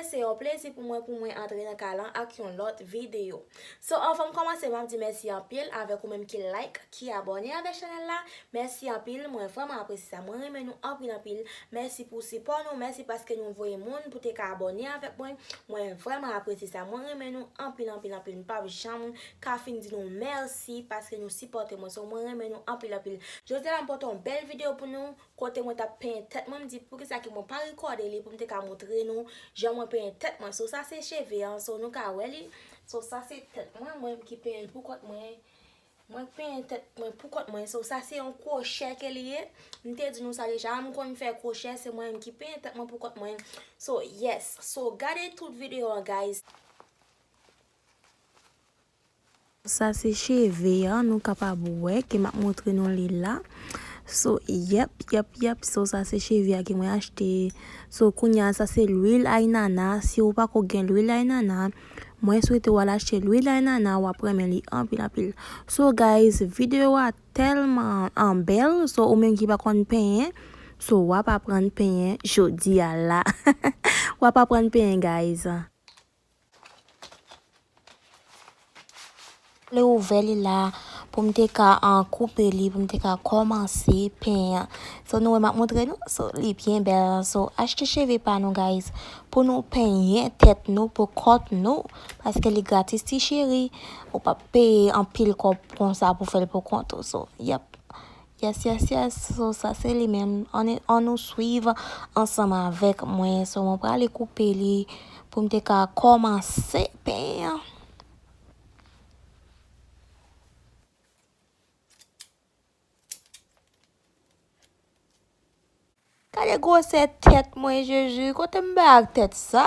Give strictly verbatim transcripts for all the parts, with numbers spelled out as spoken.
Se yon plezi pou mwen pou mwen antre nan kay lan ak yon lòt videyo. So, anvan m kòmanse, m ap di mèsi anpil avèk ou menm ki like, ki abòne avèk chanèl la. Mèsi anpil, mwen vrèman apresye sa. Mwen renmen nou anpil, anpil. Mèsi pou sipò nou, mèsi paske nou voye moun pou te ka abòne avèk mwen. Mwen vrèman apresye sa. Mwen renmen nou anpil, anpil, anpil. M p ap janm ka fin di nou mèsi paske nou sipòte mwen. So, mwen renmen nou anpil, anpil. Jodi a la, m pote yon bèl videyo pou nou. Kote mwen t ap penyen tèt mwen, m di poukisa ke mwen pa rekòde li pou m te ka montre nou jan mwen penyen tèt mwen. So, sa se cheve an, so, nou ka wè li. So, sa se tèt mwen, mwen ki penyen l pou kont mwen. Mwen penyen tèt mwen pou kont mwen. So, sa se yon kwochè ke li ye. M te di nou sa deja, m konn fè kwochè, se mwen menm ki penyen tèt mwen pou kont mwen. So, yes. So, gade tout videyo an, guys. Sa se cheve an, nou kapab wè ke m ap montre nou li la. So, yep, yep, yep. So, sa se cheve a ke mwen achte. So, kounye a, sa se lwil aynana. Si w pako gen lwil aynana, mwen swete w al achte lwil aynana, w ap renmen li anpil, anpil. So, guys, videyo a tèlman an bèl. So, ou menm ki pa konn penyen, so, w ap aprann penyen jodi a la. W ap aprann penyen, guys. Vle ouvè li la pou m te ka, ah, koupe li, pou m te ka kòmanse penyen an. So, nou wè m ap montre nou. So, li byen bèl. So, achte cheve pa nou, guys. Pou nou penyen tèt nou, pou kont nou. Paske li gratis, ti cheri. Ou p ap peye anpil kòb konsa pou fè l pou kont ou. So, yep. Yes, yes, yes. So, sa se li menm. Ann, ann nou swiv ansanm avèk mwen. So, mwen prale koupe li pou m te ka kòmanse penyen an. Gade gwosè tèt mwen, Jezi. Kote m bay ak tèt sa?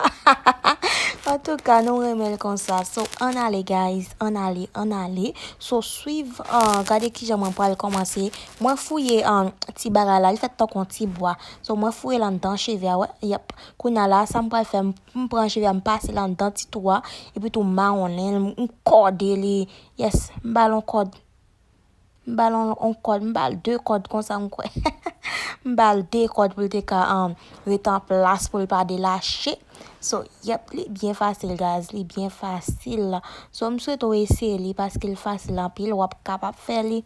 Antouka, nou renmen l konsa. So, ann ale, guys. Ann ale, ann ale. So, swiv, ah, gade kijan mwen pral kòmanse. Mwen fouye, ah, ti bagay la. Li fèt tankou yon ti bwa. So, mwen fouye l anndan cheve a, wè. Yep. Kounye a la, sa m pral fè, m, m pran cheve a, m pase l anndan ti twou a. Epi tou, m mawonnen l, m, m kòde li. Yes, m ba l yon kòd. M ba l on, on kòd, m ba l de kòd konsa, m kwè. M ba l de kòd pou l te ka, um, ret an plas, pou l pa delache. So, yep, li byen fasil, guys, li byen fasil. So, m swete w eseye li paske l fasil anpil, w ap kapab fè li.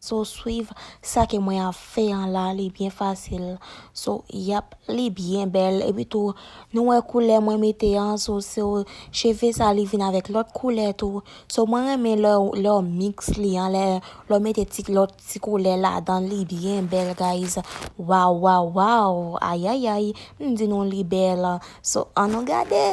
So, swiv sa ke mwen ap fè an la, li byen fasil. So, yap, li byen bèl. Epi tou, nou wè koulè mwen mete an, so, so, cheve sa, li vin avèk lòt koulè tou. So, mwen renmen lè, lè w mix li an, lè, lè w mete ti, lòt ti koulè ladan, li byen bèl, guys. Waw, waw, waw. Ayayay. M di nou li bèl. So, ann nou gade.